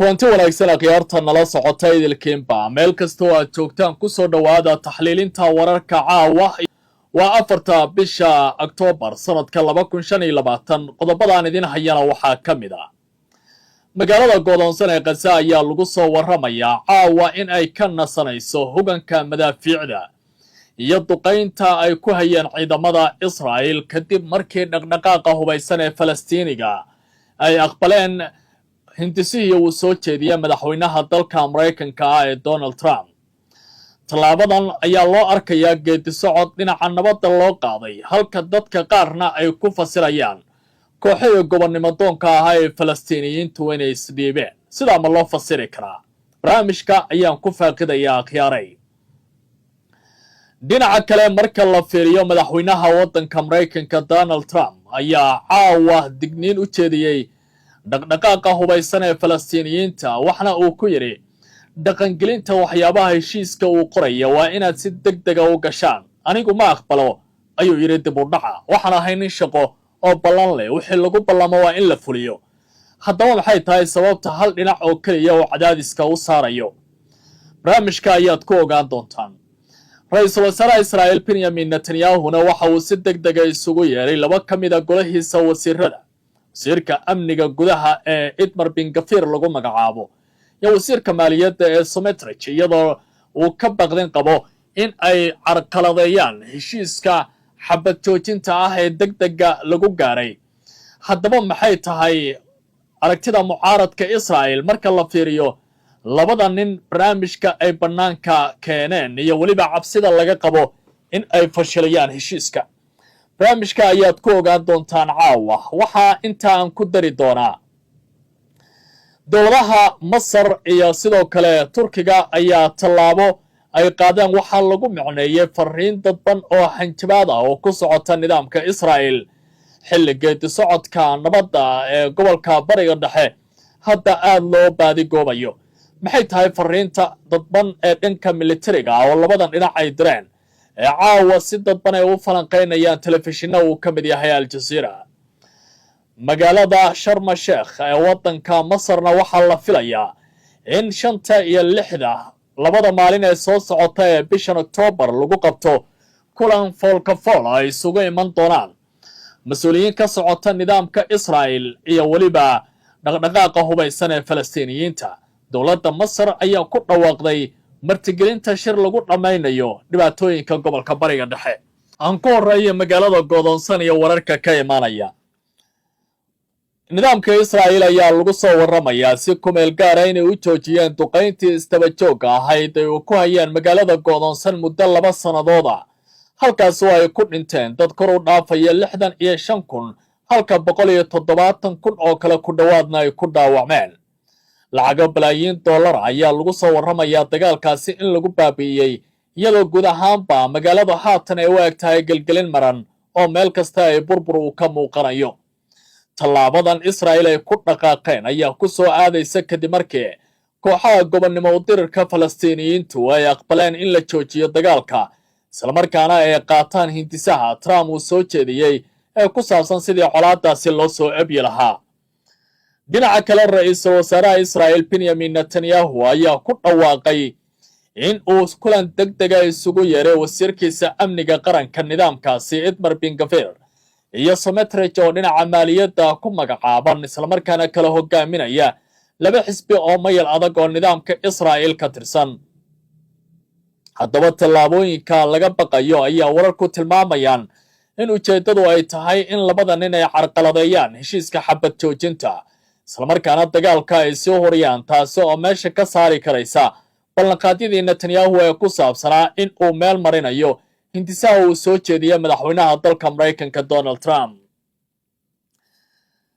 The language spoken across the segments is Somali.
Kulanti wanaagsan, akhyaarta nala socota idilkiinba meel kasta oo aad joogtaan, kusoo dhowaada taxliilinta wararka caawa. Waa 4-ta bisha Oktoobar sanadka 2025. Qodobadaan idin hayana waxaa ka mid ah: magaalada godoonsan ee Qasa ayaa lagu soo warramayaa caawa in ay ka nasanayso huganka madaafiicda iyo duqaynta ay ku hayeen ciidamada Israa'il, kadib markii dhaqdhaqaaqa hubaysan ee Falastiiniga ay aqbaleen hindisihii uu soo jeediyey madaxweynaha dalka Maraykanka ah ee Donald Trump. Tallaabadan ayaa loo arkayaa geedi socod dhinaca nabadda loo qaaday, halka dadka qaarna ay ku fasirayaan kooxihii gobonnimo doonka ahaa ee Falastiiniyiintu inay isdhiibeen. Sidaa ma loo fasiri karaa? Barnaamijka ayaan ku faaqidayaa, akhyaaray. Dhinaca kale, marka la fiiriyo, madaxweynaha waddanka Maraykanka Donald Trump ayaa caawa digniin u jeediyey dhaqdhaqaaqa hubaysan ee Falastiiniyiinta, waxna uu ku yidhi: "Dhaqangelinta waxyaabaha heshiiska uu qoraya waa inaad si deg dega u gashaan. Anigu ma aqbalo," ayuu yidhi, "dib u dhaca. Waxaan ahay nin shaqo oo ballan leh. Wixii lagu ballamo waa in la fuliyo." Haddaba maxay tahay sababta hal dhinac oo keliya oo cadaadiska u saarayo? Barnaamijka ayaad ku ogaan doontaan. Ra-iisul wasaaraha Israa'iil Benyamin Netanyahuna waxa uu si deg dega isugu yeeray laba ka mida golahiisa wasiirada, wasiirka amniga gudaha ee Itmar Ben Gvir lagu magacaabo iyo wasiirka maaliyadda ee Smotrich, iyadoo uu ka baqdin qabo in ay carqaladeeyaan heshiiska xabad joojinta ah ee deg dega lagu gaaray. Haddaba maxay tahay aragtida mucaaradka Israa'el marka la fiiriyo labada nin barnaamijka ay bannaanka keeneen iyo weliba cabsida laga qabo in ay fashilayaan heshiiska? Barnaamijka ayaad ku ogaan doontaan caawa. Waxaa inta aan ku dari doonaa: dowladaha Masar iyo sidoo kale Turkiga ayaa tallaabo ay qaadeen waxaa lagu micneeyey fariin dadban oo hanjabaad ah oo ku socota nidaamka Israa'el, xilli geedi socodka nabadda ee gobolka Bariga Dhexe hadda aada loo baadigoobayo. Maxay tahay fariinta dadban ee dhanka militariga ah oo labadan dhinac ay direen ee caawa si dadban ay u falanqaynayaan telefishinna uu ka mid yahay Aljaziira? Magaalada Sharma Sheekh ee waddanka Masarna waxaa la filayaa in 5-ta iyo 6-da, labada maalin ee soo socota ee bishan Oktoobar, lagu qabto kulan foolka fool ay isugu iman doonaan mas-uuliyiin ka socota nidaamka Israa'el iyo weliba dhaqdhaqaaqa hubaysan ee Falastiiniyiinta. Dowladda Masar ayaa ku dhawaaqday martigelinta shir lagu dhammaynayo dhibaatooyinka gobolka Bariga Dhexe. Aan ku horreeya magaalada godoonsan iyo wararka ka imaanaya. Nidaamka Israa'il ayaa lagu soo warramayaa si kumeel gaara inay u joojiyeen duqayntii isdaba joogga ahayd ay ku hayeen magaalada godoonsan muddo 2 sannadood ah, halkaas oo ay ku dhinteen dad kor u dhaafaya 65,000, halka 170,000 oo kale ku dhowaadna ay ku dhaawacmeen. Lacago balaayiin dollar ayaa lagu soo warramayaa dagaalkaasi in lagu baabi'iyey, iyadoo guud ahaanba magaaladu haatan ay u eg tahay gelgelin maran oo meel kasta ay burbur uu ka muuqanayo. Tallaabadan Israa'il ay ku dhaqaaqeen ayaa ku soo aadaysa kadib markii kooxaha gobonnimo udirirka Falastiiniyiintu ay aqbaleen in la joojiyo dagaalka, islamarkaana ay qaataan hindisaha Trump uu soo jeediyey ee ku saabsan sidii colaadaasi loo soo ebyi lahaa. Dhinaca kale, ra-iisul wasaaraha Israa'il Benyamin Netanyahu ayaa ku dhawaaqay in uu kulan deg dega isugu yeeray wasiirkiisa amniga qaranka nidaamkaasi Itmar Ben Gvir iyo Smotrich oo dhinaca maaliyadda ku magacaaban, islamarkaana kala hogaaminaya laba xisbi oo mayal adag oo nidaamka Israa'il ka tirsan. Haddaba tallaabooyinka laga baqayo ayaa wararku tilmaamayaan in ujeeddadu ay tahay in labada nin ay carqaladeeyaan heshiiska xabad joojinta, islamarkaana dagaalka ay sii huriyaan, taasi oo meesha ka saari karaysa ballanqaadyadii Netanyahu ee ku saabsanaa in uu meel marinayo hindisaha uu soo jeediyey madaxweynaha dalka Maraykanka Donald Trump.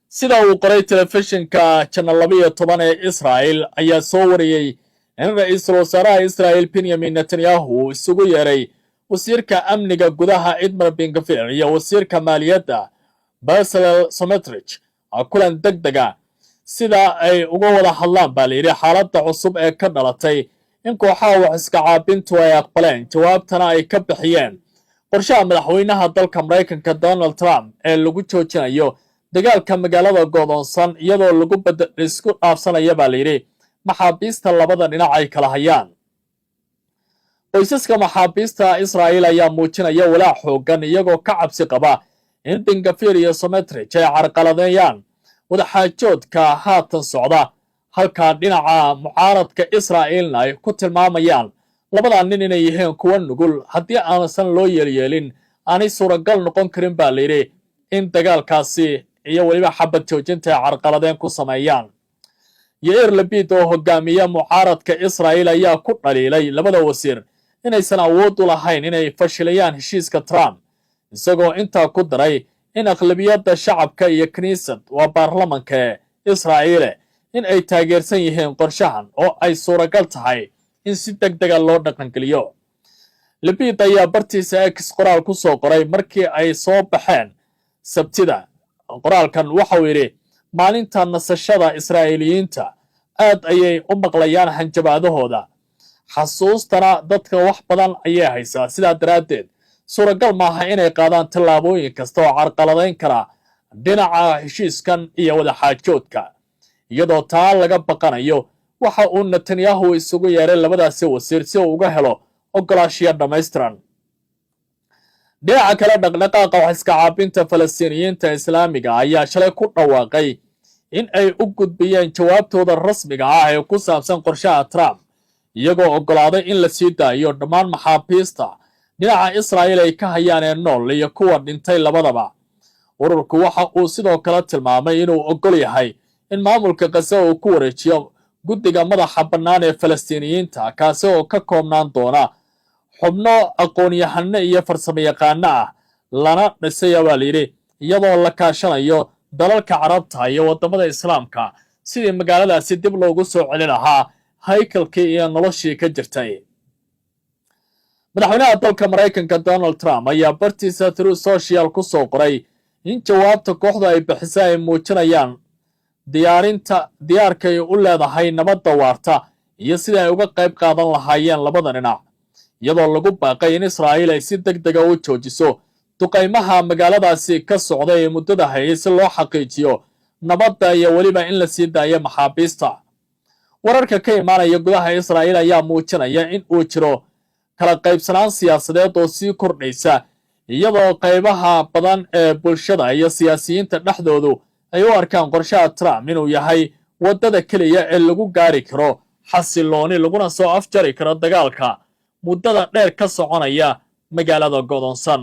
Sida uu qoray telefishinka Channel 12 ee Israa'el ayaa soo wariyey in ra-iisul wasaaraha Israa'il Benyamin Netanyahu uu isugu yeeray wasiirka amniga gudaha Itmar Ben Gvir iyo wasiirka maaliyadda Bezalel Smotrich kulan deg dega, sida ay uga wada hadlaan, baa layidhi, xaaladda cusub ee ka dhalatay in kooxaha wax iska caabintu ay aqbaleen, jawaabtana ay ka bixiyeen qorshaha madaxweynaha dalka Maraykanka Donald Trump ee lagu joojinayo dagaalka magaalada godoonsan, iyadoo lagu isku dhaafsanaya, baa layidhi. Maxaabiista labada dhinac ay kala hayaan. Qoysaska maxaabiista Israa'iil ayaa muujinaya walaac xooggan, iyagoo ka cabsi qaba in Ben Gvir iyo Smotrich ay carqaladeeyaan wadaxaajoodka haatan socda, halka dhinaca mucaaradka Israa'iilna ay ku tilmaamayaan labadaa nin inay yihiin kuwa nugul, haddii aansan loo yeelyeelin aanay suuragal noqon karin baa layidhi in dagaalkaasi iyo weliba xabad joojinta ay carqaladeen ku sameeyaan. Yair Lapid oo hogaamiya mucaaradka Israa'iil ayaa ku dhaliilay labada wasiir inaysan awood u lahayn inay fashilayaan heshiiska Trump, isagoo intaa ku daray in aqlabiyadda shacabka iyo Knesset, waa baarlamanka Israa'iile, in ay taageersan yihiin qorshahan oo ay suuragal tahay in si deg dega loo dhaqangeliyo. Lapid ayaa bartiisa X qoraal ku soo qoray markii ay soo baxeen Sabtida. Qoraalkan waxauu yidhi: "Maalinta nasashada Israa'iiliyiinta aad ayay u maqlayaan hanjabaadahooda, xasuustana dadka wax badan ayay haysaa. Sidaa daraaddeed suuragal maaha inay qaadaan tallaabooyin kasta oo carqaladayn kara dhinaca heshiiskan iyo wadaxaajoodka." Iyadoo taa laga baqanayo, waxa uu Netanyahu isugu yeeray labadaasi wasiir si uu uga helo ogolaashiya dhammaystiran. Dhinaca kale, dhaqdhaqaaqa wax iska caabinta Falastiiniyiinta Islaamiga ayaa shalay ku dhawaaqay in ay u gudbiyeen jawaabtooda rasmiga ah ee ku saabsan qorshaha Trump, iyagoo oggolaaday in la sii daayo dhammaan maxaabiista dhinaca Israa'iil ay ka hayaan ee nool iyo kuwa dhintay labadaba. Ururku waxa uu sidoo kale tilmaamay inuu oggol yahay in maamulka Qase uu ku wareejiyo guddiga madaxa bannaan ee Falastiiniyiinta, kaasi oo ka koobnaan doona xubno aqoon-yahano iyo farsamayaqaano ah, lana dhisaya baa layidhi iyadoo la kaashanayo dalalka Carabta iyo waddamada Islaamka, sidii magaaladaasi dib loogu soo celin lahaa haykalkii iyo noloshii ka jirtay. Madaxweynaha dalka Maraykanka Donald Trump ayaa bartiisa Truth Social ku soo qoray in jawaabta kooxdu ay bixisay ay muujinayaan diyaarinta diyaarkay u leedahay nabadda waarta iyo sidai ay uga qayb qaadan lahaayeen labada dhinac, iyadoo lagu baaqay in Israa'iil ay si deg dega u joojiso duqaymaha magaaladaasi ka socda ee muddada hayay, si loo xaqiijiyo nabadda iyo weliba in la sii daayo maxaabiista. Wararka ka imaanaya gudaha Israa'iil ayaa muujinaya in uu jiro kala qaybsanaan siyaasadeed oo sii kordhaysa, iyadoo qaybaha badan ee bulshada iyo siyaasiyiinta dhexdoodu ay u arkaan qorshaha Trump inuu yahay waddada keliya ee lagu gaari karo xasilooni, laguna soo afjari karo dagaalka muddada dheer ka soconaya magaalada godoonsan.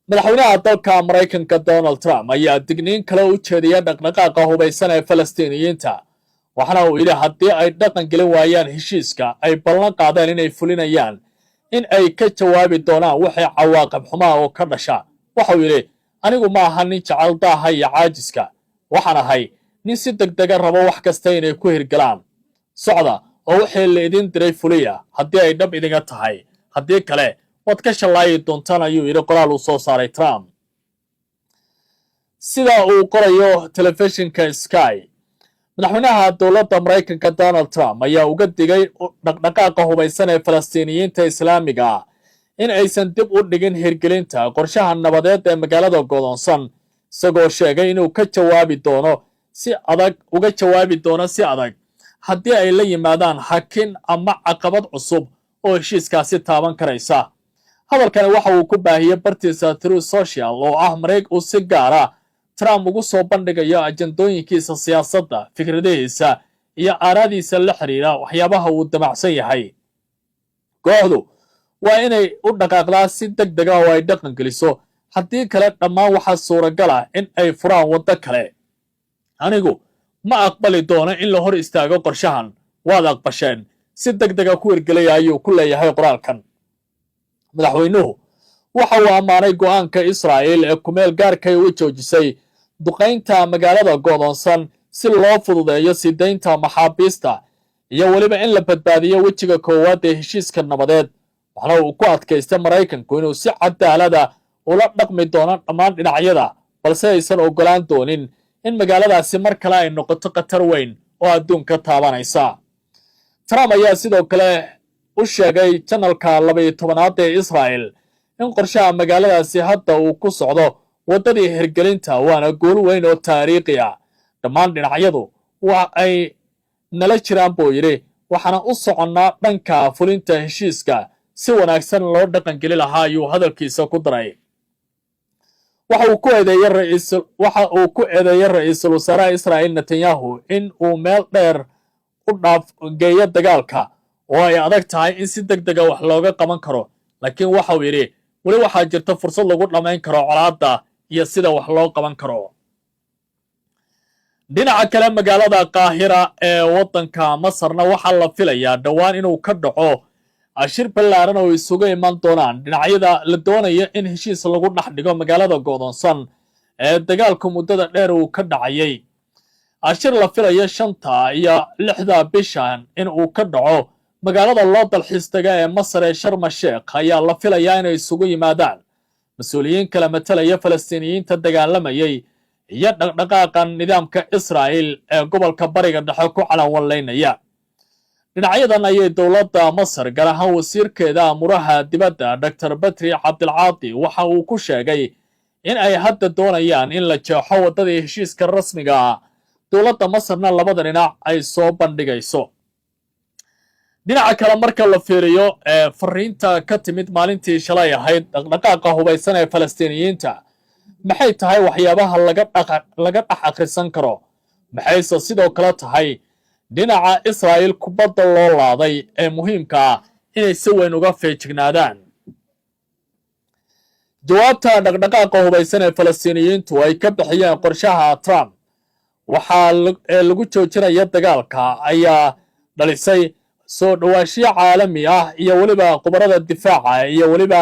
Madaxweynaha dalka Maraykanka Donald Trump ayaa digniin kale u jeediya dhaqdhaqaaqa hubaysan ee Falastiiniyiinta, waxaana uu yidhi haddii ay dhaqan gelin waayaan heshiiska ay ballan qaadeen inay fulinayaan, in ay ka jawaabi doonaan waxay cawaaqib xumaha oo ka dhasha. Waxau yidhi: "Anigu ma aha nin jecel daaha iyo caajiska. Waxaan ahay nin si deg dega rabo wax kasta inay ku hirgalaan. Socda oo wixii la idin diray fuliya haddii ay dhab idinga tahay. Haddii kale waad ka shallaayi doontaan," ayuu yidhi qoraal uu soo saaray Trump. Sida uu qorayo telefishinka Sky, madaxweynaha dowladda Maraykanka Donald Trump ayaa uga digay dhaqdhaqaaqa hubaysan ee Falastiiniyiinta Islaamiga ah in aysan dib u dhigin hirgelinta qorshaha nabadeed ee magaalada godoonsan, isagoo sheegay inuu ka jawaabi doono si adag, uga jawaabi doono si adag haddii ay la yimaadaan hakin ama caqabad cusub oo heshiiskaasi taaban karaysa. Hadalkani waxa uu ku baahiyey bartiisa Truth Social, oo ah mareeg uu si gaara Trump ugu soo bandhigayo ajandooyinkiisa siyaasadda, fikradihiisa iyo aaraadiisa la xidhiidha waxyaabaha uu damacsan yahay. "Kooxdu waa inay u dhaqaaqdaa si deg dega oo ay dhaqan geliso. Haddii kale dhammaan waxaa suuragal ah in ay furaan waddo kale. Anigu ma aqbali doono in la hor istaago qorshahan. Waad aqbasheen, si deg dega ku hirgelaya," ayuu ku leeyahay qoraalkan. Madaxweynuhu waxa uu ammaanay go'aanka Israa'iil ee kumeel gaarkay u joojisay duqaynta magaalada godoonsan, si loo fududeeyo sii daynta maxaabiista iyo weliba in la badbaadiyo wejiga koowaad ee heshiiska nabadeed. Waxna uu ku adkaystay Maraykanku inuu si cadaalada ula dhaqmi doono dhammaan dhinacyada, balse aysan oggolaan doonin in magaaladaasi mar kale ay noqoto khatar weyn oo adduunka taabanaysa. Trump ayaa sidoo kale u sheegay janalka 12aad ee Israa'el in qorshaha magaaladaasi hadda uu ku socdo waddadii hirgelinta, waana guul weyn oo taariikhi ah. Dhammaan dhinacyadu waa ay Nala jiraan, buu yidhi. Waxaana u soconnaa dhanka fulinta heshiiska si wanaagsan loo dhaqangeli lahaa, ayuu hadalkiisa ku daray. Waxa uu ku eedeeyey ra-iisul wasaaraha Israa'iil Netanyahu in uu meel dheer u dhaaf geeyo dagaalka oo ay adag tahay in si deg dega wax looga qaban karo. Laakiin waxa uu yidhi weli waxaa jirta fursad lagu dhammayn karo colaadda iyo sida wax loo qaban karo. Dhinaca kale, magaalada Qaahira ee waddanka Masarna waxaa la filayaa dhowaan inuu ka dhaco shir ballaaran oo isugu iman doonaan dhinacyada la doonaya in heshiis lagu dhex dhigo magaalada go'doonsan ee dagaalku muddada dheer uu ka dhacayay. Shir la filayo 5ta iyo 6da bishan in uu ka dhaco magaalada loo dalxiis taga ee Masar ee Sharma Sheekh ayaa la filayaa inay isugu yimaadaan mas-uuliyiin kala matalaya Falastiiniyiinta dagaalamayay iyo dhaqdhaqaaqa nidaamka Israa'il ee gobolka Bariga Dhexe ku calanwallaynaya. Dhinacyadan ayay dowladda Masar, gaar ahaan wasiirkeeda amuraha dibadda Dr Badri Cabdilcaadi, waxa uu ku sheegay in ay hadda doonayaan in la jeexo waddadii heshiiska rasmiga ah, dowladda Masarna labada dhinac ay soo bandhigayso. Dhinaca kale, marka la fiiriyo ee fariinta ka timid maalintii shalay ahayd dhaqdhaqaaqa hubaysan ee Falastiiniyiinta, maxay tahay waxyaabaha laga dhex akhrisan karo? Maxayse sidoo kale tahay dhinaca Israa'iil kubadda loo laaday ee muhiimka ah inay si weyn uga feejignaadaan? Jawaabta dhaqdhaqaaqa hubaysan ee Falastiiniyiintu ay ka bixiyeen qorshaha Trump waxaa ee lagu joojinaya dagaalka ayaa dhalisay soo dhowaashiyo caalami ah iyo weliba khubarada difaaca iyo weliba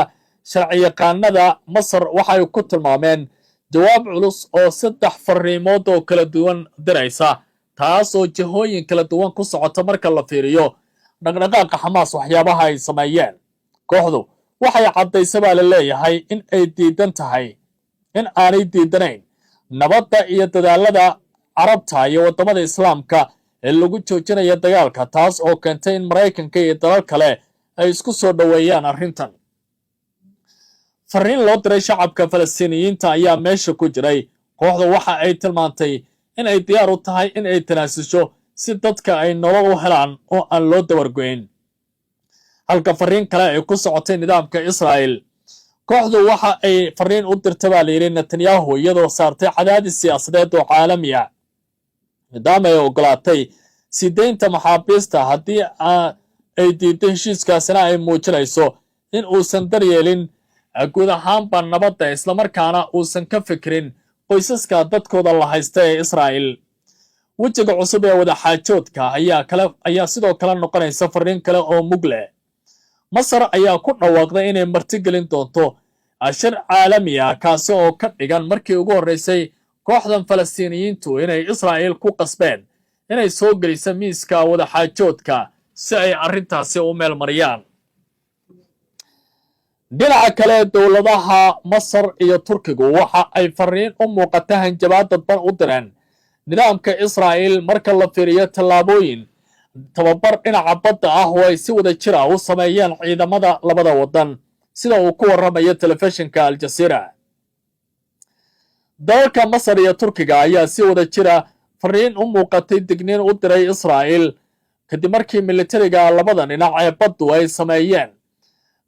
sharciyaqaanada Masar waxay ku tilmaameen jawaab culus oo saddex fariimood oo kala duwan diraysa, taas oo jihooyin kala duwan ku socota. Marka la fiiriyo dhaqdhaqaaqa Xamaas, waxyaabaha ay sameeyeen, kooxdu waxay caddaysa, baa la leeyahay, in ay diidan tahay, in aanay diidanayn nabadda iyo dadaalada Carabta iyo waddamada Islaamka ee lagu joojinaya dagaalka, taas oo keentay in Maraykanka iyo dalal kale ay isku soo dhoweeyaan arrintan. Fariin loo diray shacabka Falastiiniyiinta ayaa meesha ku jiray. Kooxdu waxa ay tilmaantay in ay diyaar u tahay in ay tanaasusho si dadka ay nolol u helaan oo aan loo dabargoyn, halka fariin kale ay ku socotay nidaamka Israa'il. Kooxdu waxa ay fariin u dirta, baa layidhi, Netanyahu, iyadoo saartay cadaadis siyaasadeed oo caalami ah, maadaama ay ogolaatay sii deynta maxaabiista. Haddii ay diiddo heshiiskaasina, ay muujinayso in uusan daryeelin guud ahaanba nabadda, islamarkaana uusan ka fikirin qoysaska dadkooda la haysta ee Israa'il. Wejiga cusub ee wadaxaajoodka ayaa sidoo kale noqonaysa fariin kale oo mug leh. Masar ayaa ku dhawaaqday inay martigelin doonto shir caalami ah, kaasi oo ka dhigan markii ugu horreysay kooxdan Falastiiniyiintu inay Israa'iil ku qasbeen inay soo geliso miiska wadaxaajoodka si ay arrintaasi u meel mariyaan. Dhinaca kale, dowladaha Masar iyo Turkigu waxa ay fariin u muuqata hanjabaad dadban u direen nidaamka Israa'iil, marka la fiiriyo tallaabooyin tababar dhinaca badda ah oo ay si wada jir ah u sameeyeen ciidamada labada waddan, sida uu ku warramayo telefishinka Aljaziira. Dalalka Masar iyo Turkiga ayaa si wada jira fariin u muuqatay digniin u diray Israa'iil, kadib markii militariga labada dhinac ee baddu ay sameeyeen,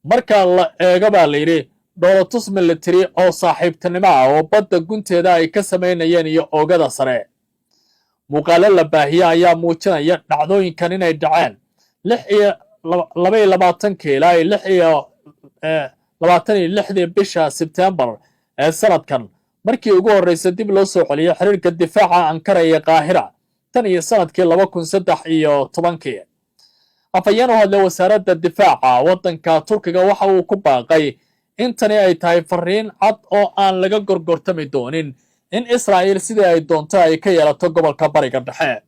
marka la eego, baa layidhi, dhoolatus militari oo saaxiibtinimo ah oo badda gunteeda ay ka samaynayeen iyo oogada sare. Muuqaalo la baahiye ayaa muujinaya dhacdooyinkan inay dhaceen 26 iyo 22kii ilaa iyo 26dii bisha Sebtembar ee sanadkan, markii ugu horreysay dib loo soo celiyey xiriirka difaaca Ankara iyo Qaahira tan iyo sanadkii 2013kii. Afhayeen u hadlay wasaaradda difaaca waddanka Turkiga waxa uu ku baaqay in tani ay tahay fariin cad oo aan laga gorgortami doonin in Israa'iil sidii ay doonto ay ka yeelato gobolka Bariga Dhexe.